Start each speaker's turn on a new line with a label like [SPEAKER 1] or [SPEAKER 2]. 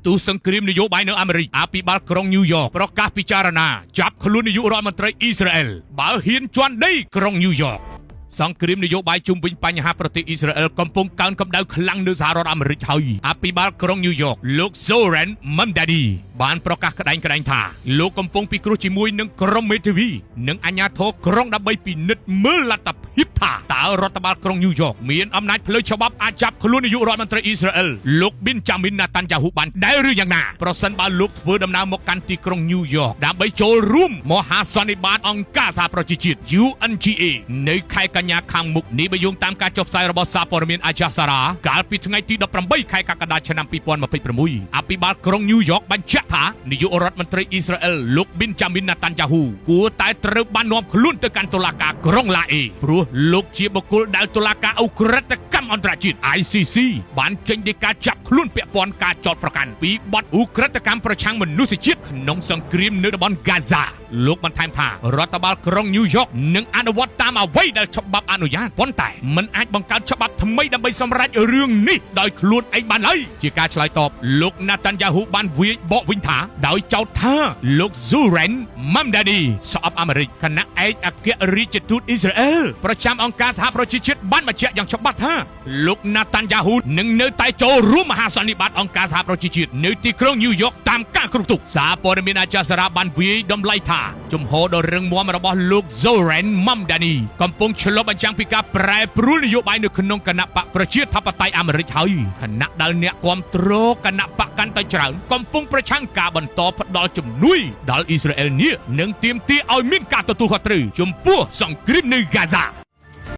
[SPEAKER 1] ផ្ទុះសង្គ្រាមនយោបាយនៅអាមេរិកអភិបាលក្រុងញូវយ៉កប្រកាសពិចារណាចាប់ខ្លួននាយករដ្ឋមន្ត្រីអ៊ីស្រាអែលបើហ៊ានជន់ដីក្រុងញូវយ៉កសង្គ្រាមនយោបាយជុំវិញបញ្ហាប្រទេសអ៊ីស្រាអែលកំពុងកើនកម្ដៅខ្លាំងនៅសហរដ្ឋអាមេរិកហើយអភិបាលក្រុងញូវយ៉កលោក Zohran Mamdani បានប្រកាសក្តែងៗថាលោកកំពុងពិគ្រោះជាមួយនឹងក្រុមមេធាវីនិងអាជ្ញាធរក្រុងដើម្បីពិនិត្យមើលលទ្ធភាពថាតើរដ្ឋបាលក្រុងញូវយ៉កមានអំណាចផ្លូវច្បាប់អាចចាប់ខ្លួននាយករដ្ឋមន្ត្រីអ៊ីស្រាអែលលោក Benjamin Netanyahu បានដែរឬយ៉ាងណាប្រសិនបើលោកធ្វើដំណើរមកកាន់ទីក្រុងញូវយ៉កដើម្បីចូលរួមមហាសន្និបាតអង្គការសហប្រជាជាតិ UNGA នៅខែកញ្ញាខាងមុខនេះបើយោងតាមការចុះផ្សាយរបស់សារព័ត៌មានអាចាសារ៉ាកាលពីថ្ងៃទី18ខែកក្កដាឆ្នាំ2026អភិបាលក្រុងញូវយ៉កបញ្ជាក់ថានាយករដ្ឋមន្ត្រីអ៊ីស្រាអែលលោក Benjamin Netanyahu គួរតែត្រូវបាននាំខ្លួនទៅកាន់តុលាការក្រុងឡាអេព្រោះលោកជាបុគ្គលដែលតុលាការឧក្រិដ្ឋកម្មអន្តរជាតិ ICC បានចេញដីកាចាប់ខ្លួនពាក់ព័ន្ធការចោទប្រកាន់ពីបទឧក្រិដ្ឋកម្មប្រឆាំងមនុស្សជាតិក្នុងសង្គ្រាមនៅតំបន់ហ្គាហ្សាលោកបន្ថែមថារដ្ឋបាលក្រុងញូវយ៉កនឹងអនុវត្តតាមអ្វីដែលច្បាប់អនុញ្ញាតប៉ុន្តែมันអាចបង្កើតច្បាប់ថ្មីដើម្បីសម្រេចរឿងនេះដោយខ្លួនឯងបានឡើយជាការឆ្លើយតបលោក Netanyahu បានវាយបកវិញថាដោយចោទថាលោក Zohran Mamdani ស្អប់អាមេរិកខណៈឯកអគ្គរដ្ឋទូតអ៊ីស្រាអែលប្រចាំអង្គការសហប្រជាជាតិបានបញ្ជាក់យ៉ាងច្បាស់ថាលោក Netanyahu នឹងនៅតែចូលរួមមហាសន្និបាតអង្គការសហប្រជាជាតិនៅទីក្រុងញូវយ៉កតាមការគ្រោងទុកសារព័ត៌មានអាចាសារ៉ាបានវាយតម្លៃថាជំហរដ៏រឹងមាំរបស់លោក Zohran Mamdani កំពុងឆ្លុះបញ្ចាំងពីការប្រែប្រួលនយោបាយនៅក្នុងគណបក្សប្រជាធិបតេយ្យអាមេរិកហើយខណៈដែលអ្នកគាំទ្រគណបក្សកាន់តែច្រើនកំពុងប្រឆាំងការបន្តផ្ដល់ជំនួយដល់អ៊ីស្រាអែលនេះនិងទាមទារឲ្យមានការទទួលខុសត្រូវចំពោះសង្គ្រាមនៅហ្គាហ្សា។